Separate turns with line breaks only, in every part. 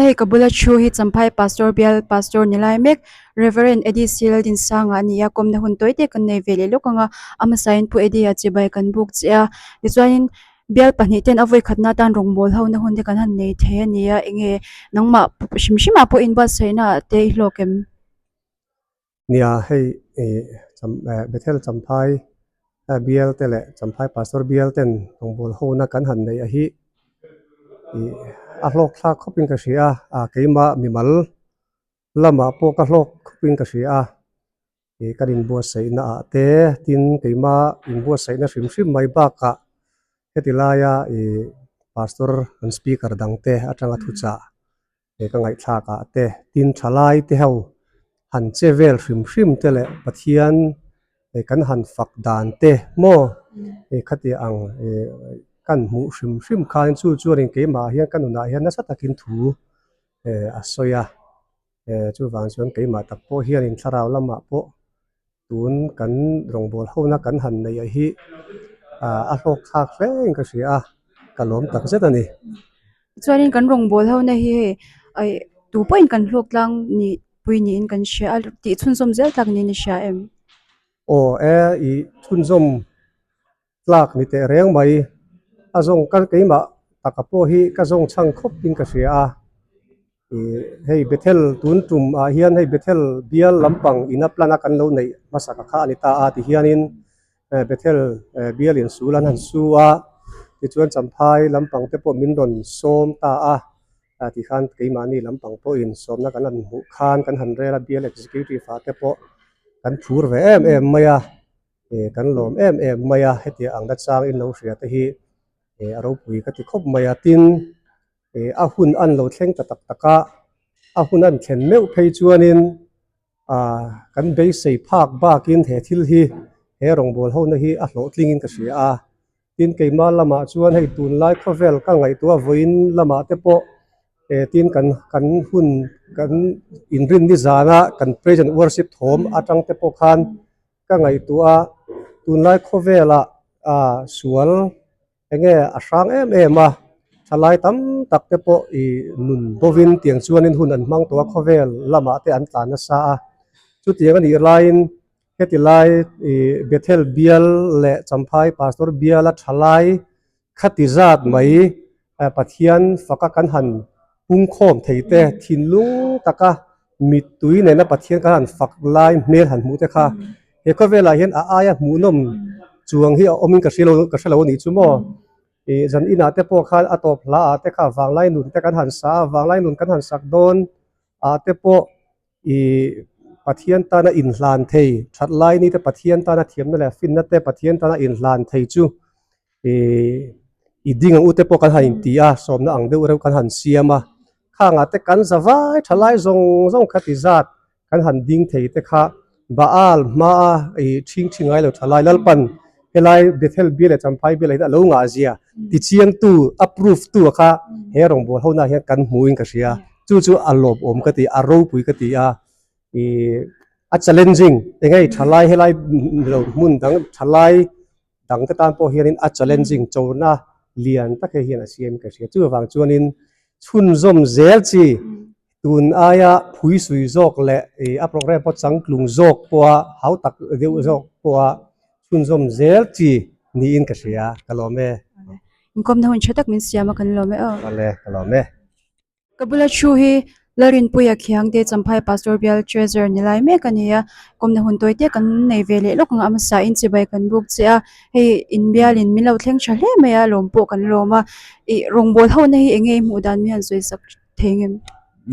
hei ka bula thu hi Champhai Pastor bial Pastor ni lai mek Reverend Eddie C Laldinsanga a ni a kawmna hun tawi te kan nei ve leh lawk ang a a hmasain Pu Eddie-a chibai kan buk che a tichuanin bial pahnih ten a vawi khatna atan rawngbawl ho na hun te kan han nei thei a ni a enge nangmah hrim hrim ah pawh inbuatsaihna ah te i hlawk em?
Nia hei ih Bethel Champhai bial te leh Champhai Pastor bial ten rawngbawl ho na kan han neih a hi ih a hlawk thlak khawp in ka hria a keimah mimal lamah pawh ka hlawk khawp in ka hria a ih kan inbuatsaihna ah te tin keimah inbuatsaihna hrim hrim mai bakah heti laia ih Pastor an speaker dang te atanga thuchah he ka ngaihthlak ah te tin thalai te ho han che vel hrim hrim te leh Pathian eh kan han fak dan te maw eh khatiang ang eh kan hmuh hrim hrim khan chu chuanin keimah hian ka nunah hian nasa takin thu eh a sawi a eh chuvang chuan keimah tak pawh hianin thlarau lamah pawh tun kan rawngbawl hona kan han neih ah hi ah a hlawk thlak hle in ka hria a ka lawm tak zet a ni.
Chuanin kan rawngbawl hona hi hei aih tu pawhin kan hlawk tlang nih pui niin kan hria a tih chhunzawm zel tak niin i hria em?
Aw e ih chhunzawm tlak ni teh reng mai. A zawng ka keimah taka pawh hi ka zawng chhang khawp in ka hria a. Ih hei Bethel tun tum ah hian hei Bethel bial lampang ina plan a kan lo neih hmasa ka kha a ni ta a ti hianin Bethel bial in sul an han su a tichuan Champhai lampang te pawh min rawn sawm ta a tikhan keimahni lampang pawhin sawmna kan han hmuh khan kan han rel a bial executive ah te pawh kan phur ve em em mai a. Eh kan lawm em em mai a hetiang ang nachang in lo hria te hi eh a ropui ka ti khawp mai a tin eh a hun an lo thleng ta tak tak a a hun an thlen meuh phei chuanin ah kan beisei phak bakin he thil hi he rawngbawl ho na hi a hlawhtling in ka hria a tin keimah lamah chuan hei tunlai khawvel ka ngaihtuah vawiin lamah te pawh eh tin kan kan hun kan inrinni zana kan praise and worship thawm atang te pawh khan. Ka ngaihtuah a, tunlai khawvelah ah sual eng nge a hrang em em a, thalai tam tak te pawh ih nun bovin tiang chuanin hun an hmang tawh a, khawvel lamah te an tlan nasa a. Chutiang a nih laiin heti lai ih Bethel bial leh Champhai Pastor biala thalai Khati zat mai Pathian faka kan han pungkhawm thei te, thinlung taka mittui nena Pathian kan han fak lai hmel han hmuh te kha he khawvelah hian a aia hmuhnawm chuang hi a awmin ka hrelo ka hrelo a nih chu maw. Ih zan inah te pawh khan a tawp hla ah te kha vanglai nun te kan han sa a, vanglai nun kan han sak dawn ah te pawh Ih Pathian tana inhlan thei, that lai ni te Pathian tana thiamna leh finna te Pathian tana inhlan thei chu ih i ding ang u te pawh kan han inti a, sawmna ang deuh reuh kan han siam a. Khangah te kan za vai tha lai zawng zawng kha ti zat kan han ding thei te kha Baal hmaa ih ṭhing ṭhi ngai lo tha lai Lalpan helai Bethel bial leh Champhai bial ah hian a lo ngah zia tichiangtu approve tu a kha he rawngbâwl ho nah hian kan hmuhin ka hria. Chu chu a lawmawm ka ti, a ropui ka ti a, ih a challenging eng nge thalai helai lo hmun dang thalai dang te tan pawh hianin a challenging chona lian tak hei hian a siam ka hria. Chuvang chuanin chhunzawm zel chi tun aia phui sui zawk leh ih a programme pawh changtlung zawk pawha hau tak deuh zawk pawha chhunzawm zel chi niin ka hria ka lawm e.
Inkawmna hun tha tak min siam a kan lawm e aw.
Awle ka lawm e.
Ka bula thu hi Lalrinpuia Khiangte Champhai Pastor Bial Treasurer ni lai mek a ni a, kawmna hun tawi te kan nei ve leh lawk ang a hmasa in chibai kan buk che a, hei inbialin min lo thleng tha hle mai a lawm pawh kan lawm a, ih rawngbawl ho na hi eng nge i hmuh dan mi han sawi sak thei ngem?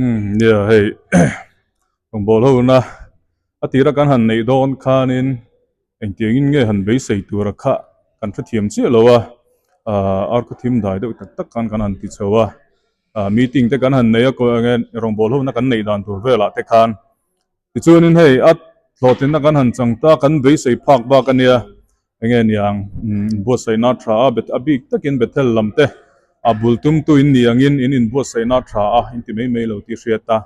Umm nia hei rawngbawl ho na a tira kan han neih dawn khanin Engtiangin nge han beisei tura kha kan hrethiam chiah lo a, ar khaw thim dai deuh tak tak khan kan han ti chho a, meeting te kan han nei a, enge rawngbâwl hona kan neih dan tur velah te khan. Tichuanin hei a hlawhtlinna kan han chang ta, kan beisei phak bak a nia, enge niang inbuatsaihna a tha a, a bik takin Bethel lam te a bul tumtu in ni angin in inbuatsaihna a tha a, in ti mai mai lo tih hriat a.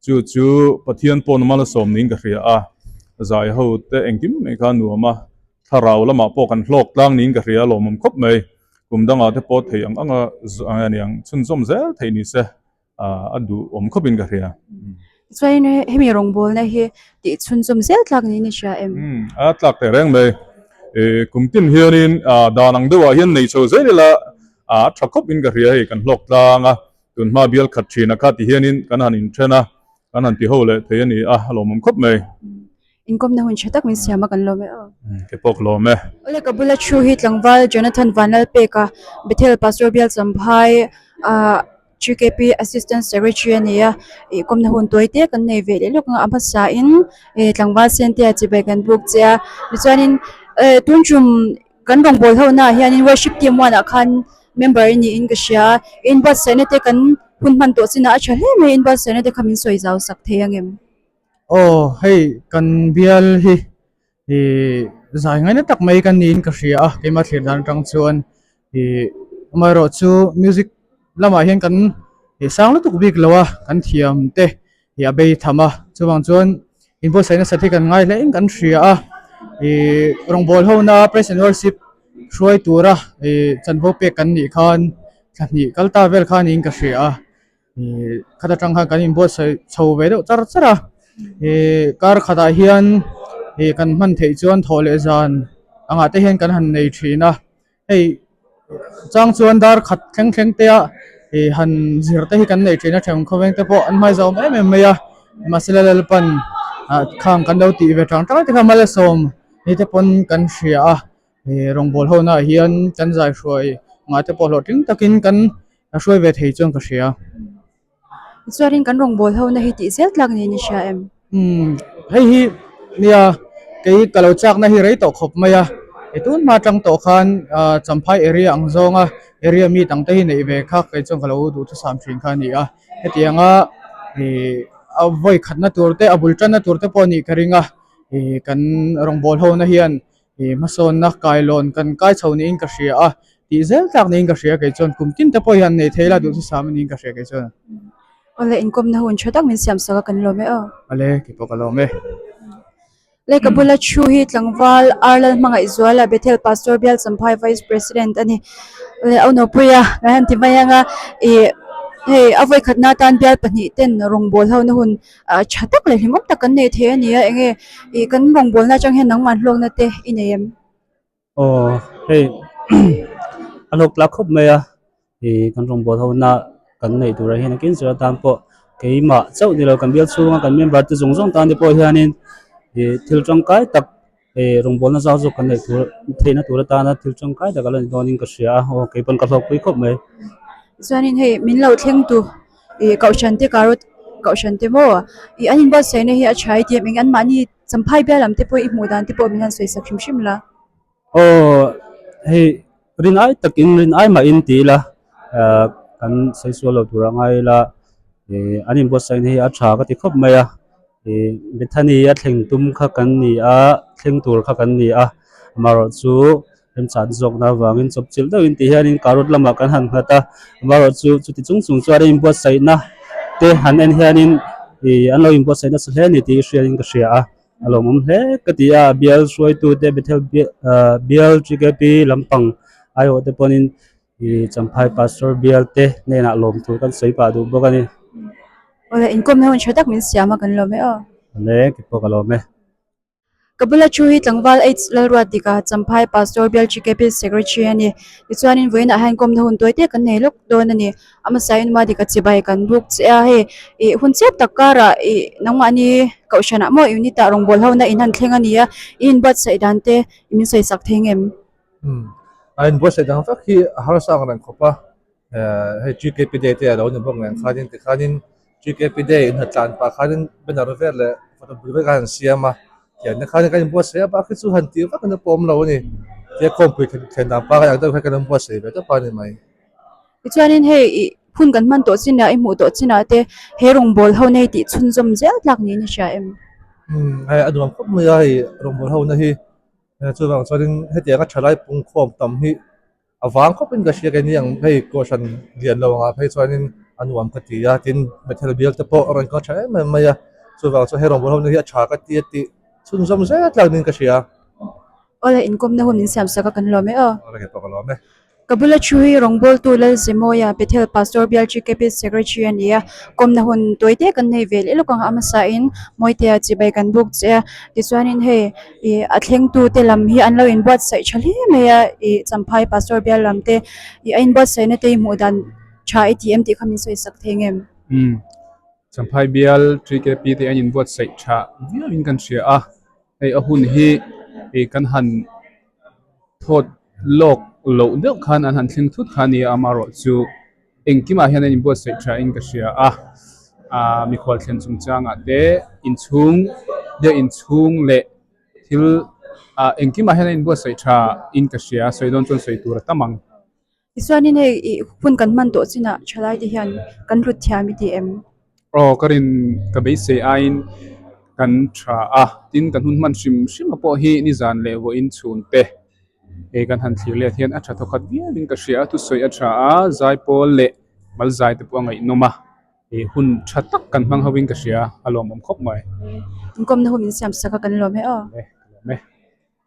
Chu chu Pathian pawn mal a sawm niin ka hria a, zai ho te engkim mai kha a nuam a, thlarau lamah pawh kan hlawk tlang niin ka hria a lawmawm khawp mai. Kum dangah te pawh thei ang anga aniang chhunzawm zel theih ni se. a duh awm khawpin ka hria.
Chuan hemi rawngbawlna hi tih chhunzawm zel tlak niin i hria em?
Umm a tlak teh reng mai. Kum tin hianin dan ang deuhah hian nei chho zel ila a tha khawpin ka hria hei kan hlawk tlang a, tunhma bial khat thin a kha ti hianin kan han inthen a, kan han ti ho leh thei a ni a, a lawmawm khawp mai.
Inkawmna hun tha tak min siam a kan lawm e aw.
Ke pawh ka lawm e.
Awle ka bula thu hi tlangval Jonathan Vanlalpeka Bethel Pastor Bial Champhai ah GKP Assistant Secretary a ni a, ih kawmna hun tawi te kan nei ve leh lawk ang a hmasa in eh tlangval Sentea chibai kan buk che a tichuanin eh tun tum kan rawngbâwl ho naah hianin worship team one ah khan member i niin ka hria a inbuatsaihna te kan hun hman tawh chinah a tha hle mai inbuatsaihna te kha min sawi zau sak thei ang em?
Aw hei kan bial hi ih zai ngaina tak mai kan niin ka hria a keimah thlir dan atang chuan ih amaherawh chu music lamah hian kan ih sang lutuk bik lo a kan thiam te ih a bei tham a chuvang chuan inbuatsaih nasat hi kan ngai hle in kan hria a ih rawngbawl ho na praise and worship hruai tura ih chanvo pek kan nih khan thla hnih kal ta vel kha niin ka hria a. Ih khat atang khan kan inbuatsaih chho ve deuh char char a ih kar khatah hian ih kan hman theih chuan thawh leh zan angah te hian kan han nei thin a hei chang chuan dar khat thleng thleng te ah ih han zir te hi kan nei thin a then khawveng te pawh an hmai zawm em em mai a mahse Lalpan ah khang kan lo tih ve tang tang te kha malsawm ni te pawn kan hria a. He rawngbâwl ho naah hian kan zai hruai ngah te pawh hlawhtling takin kan hruai ve thei chuan ka hria.
Chuanin kan rawngbâwl ho na hi tih zel tlak niin i hria em?
Umm hei hi nia kei ka lo chakna hi rei tawh khawp mai a, he tun hma atang tawh khan Champhai area ang zawnga area mi dang te hi neih ve kha kei chuan ka lo duhthusam thin kha a ni a, hetianga ih a vawi khatna tur te a bul tanna tur te pawh a nih ka ring a, ih kan rawngbâwl ho na hian Ih hmasawnna kailawn kan kai chho niin ka hria a, tih zel tlak niin ka hria kei chuan kum tin te pawh hian nei thei la duh chu sam a niin ka hria kei chuan.
Awle inkawmna hun tha tak min siam sak a kan lawm e aw.
Awle kei pawh ka lawm e.
Lehkha bula thu hi tlangval Arlal Hmangaihzuala Bethel Pastor Bial Champhai Vice President a ni. Awle Aunopuia kan han ti mai ang a, ih hei a vawikhatna atan bial pahnih ten rawngbâwl ho na hun Ah tha tak leh hlimawm tak kan nei thei a ni a enge ih kan rawngbawlna atang hian nangmah hlawkna te i nei em?
Aw hei a hlawk tlak khawp mai a ih kan rawngbâwl ho na kan neih turah hian a kin zawh atan pawh keimah chauh ni lo kan bial chhunga kan member te zawng zawng tan te pawh hianin ih thil tangkai tak ih rawngbawlna zau zawk kan neih tur theihna tur atana thil tangkai tak a la ni dawnin ka hria a aw kei pawn ka hlawkpui khawp mai.
Chuanin hei min lo thleng tu ih kohhran te karot kohhran te maw ih an inbuatsaihna hi a tha i tih eng anmahni champhai bial lam te pawh i hmuh dan te pawh min han sawi sak hrim hrim la.
Aw hei rin ai takin rin ai mahin ti ila ah kan sawi sual lo tur a ngai ila ih an inbuatsaihna hi a tha ka ti khawp mai a ih Bethany a thleng tum kha kan ni a thleng tur kha kan ni a amaherawh chu remchan zawkna avangin chawpchilh deuhin ti hianin carrot lamah kan han nghat a amaherawhchu chuti chung chung chuan a inbuatsaihna te han en hianin ih an lo inbuatsaih nasa hle a ni tih hriain ka hria a a lawmawm hle ka ti a bial hruaitu te Bethel ah bial GKP lampang aiawh te pawhin ih Champhai Pastor bial te hnenah lawmthu kan sawi pah duh bawk a ni.
Awle inkawmna hun tha tak min siam a kan lawm e aw.
Awle keipawh ka lawm e.
Ka bula thu hi tlangval H Lalruatdika Champhai Pastor Bial GKP Secretary a ni. Tichuanin vawiinah hian kawmna hun tawi te kan nei lawk dawn a ni. A hmasa in Madika chibai kan buk che a, hei ih hun chiap tak karah ih nangmahni kohhranah maw unit ah rawngbâwl ho na in han thleng a ni a, i inbuatsaih dan te min sawi sak thei ngem?
Umm a inbuatsaih dang vek hi a harsa ang reng khawp a, hei GKP Day te a lo ni bawk nen khanin tikhanin GKP Day inhlatlan pah khanin banner vel leh photo bul vel kha an siam a, tian te khanin kan inbuatsaih a bak hi chu han tih vak na pawh awm lo a ni, tia khawmpui thlen dan pa kha ang deuh khan kan inbuatsaih ve tawp a ni mai.
Tichuanin hei ih hun kan hman tawh chinah i hmuh tawh chinah te he rawngbâwl ho na hi tih chhunzawm zel tlak niin i hria em?
Umm hei a nuam khawp mai a hei rawngbâwl ho na hi chuvang chuanin hetianga thalai pungkhawm tam hi A vang khawpin ka hria keini ang hei kohhran lian lo angah phei chuanin a nuam ka ti a, tin Bethel bial te pawh a rawn kal tha em em mai a, chuvang chuan hei rawngbâwl ho na hi a tha ka ti a tih chhunzawm zel tlak niin ka hria.
Awle inkawmna hun min siam sak a kan lawm e aw.
Awle kei pawh ka lawm e.
Ka bula thu hi rawngbawltu Lalzemawia Bethel Pastor Bial GKP Secretary a ni a, kawmna hun tawi te kan nei ve leh lawk ang a hmasain Mawitea chibai kan buk che a, tichuanin hei ih a thlengtu te lam hi an lo inbuatsaih tha hle mai a, ih Champhai Pastor Bial lam te ih a inbuatsaihna te hi hmuh dan tha i ti em tih kha min sawi sak thei ngem?
Umm Champhai Bial GKP te an inbuatsaih tha viauin kan hria a, hei a hun hi ih kan han thawt lawk loh deuh khan an han thleng thut kha a ni a, amaherawh chu engkimah hian an inbuatsaih tha in ka hria a, aaa mikhual thlen chungchangah te inchhung biak inchhung leh thil ah engkimah hian an inbuatsaih tha in ka hria a, sawi dawn chuan sawi tur a tam ang.
Tichuanin hei ih hun kan hman tawh chinah thalai te hian kan hlut thiam i ti em?
Aw ka rin ka beisei aiin kan tha a, tin kan hun hman hrim hrim a pawh hi nizan leh vawiin chhun te hei kan han thlir let hian a tha thawkhat viauin ka hria a, thusawi a tha a, zaipawl leh malzai te pawh a ngaihnawm a, ih hun tha tak kan hmang ho in ka hria a lawmawm khawp mai.
Inkawmna hun min siam sak a kan lawm e aw.
E ka lawm e.